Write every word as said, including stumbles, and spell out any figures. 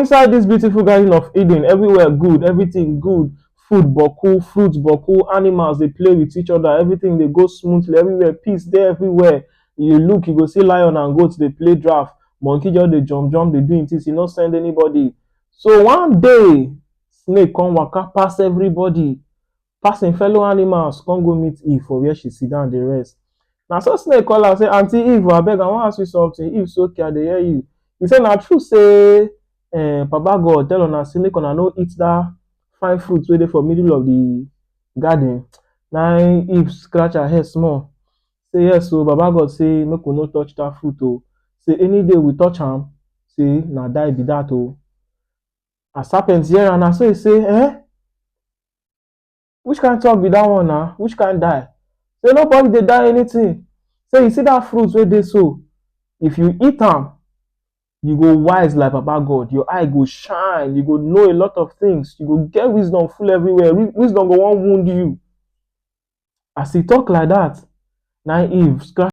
Inside this beautiful garden of Eden, everywhere good, everything good. Food boku, fruit boku, animals dey play with each other, everything dey go smoothly everywhere, peace dey everywhere. You look, you go see lion and goat dey play draft, monkey just dey jump jump dey do im things, e no send anybody. So one day, snake come waka pass everybody, pass im fellow animals, come go meet Eve for where she sit down dey rest. Na so snake call am say, "Aunty Eve, abeg, I wan ask you something." Eve say, "Okay, I dey hear you." He say, "Na true say eh, Papa God tell una say make una no eat that fine fruit wey dey for middle of the garden?" Na im Eve scratch her head small, say, "Yes, so Baba God say make we no touch that fruit o. Say any day we touch am, say na die be that o." As serpent hear am, na so he say, "Eh? Which kind talk be that one na? Which kind die? Say nobody dey die anything. Say you see that fruit wey dey so, if you eat am, you go wise like Baba God. Your eye go shine. You go know a lot of things. You go get wisdom full everywhere. Wi- Wisdom go wan wound you." As he talk like that, na Eve scratch